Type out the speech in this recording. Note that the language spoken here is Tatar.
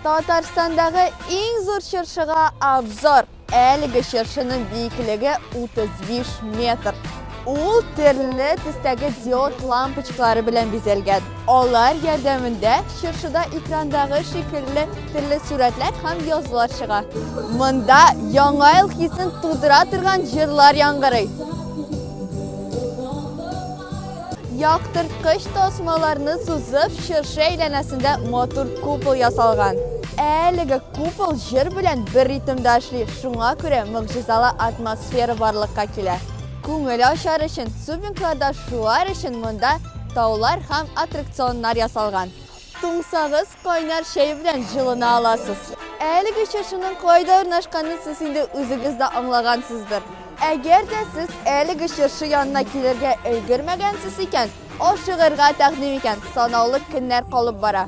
Татарстандагы иң зур чыршыга обзор. Әлеге чыршының биеклеге 35 метр. Ул төрле төстәге диод лампочкалары белән бизәлгән. Алар ярдәмендә чыршыда экрандагы шикелле төрле сурәтләр һәм язулар чыга. Монда яңа ел хисен тудыра торган җырлар яңгырый. Яктырткыч тасмаларны сузып, чыршы әйләнәсендә матур купол ясалган. Әлеге купол җыр белән бер ритмда эшли, шуңа күрә могҗизалы атмосфера барлыкка килә. Күңел ачар өчен, субингларда шуар өчен монда таулар һәм аттракционнар ясалган. Туңсагыз, кайнар чәй белән җылына аласыз. Әлеге чыршының кайда урнашканын сез инде үзегез дә аңлагансыздыр. Әгәр дә сез әлеге чыршы янына килергә өлгермәгәнсез икән, ашыгырга тәкъдим итәм, санаулы көннәр калып бара.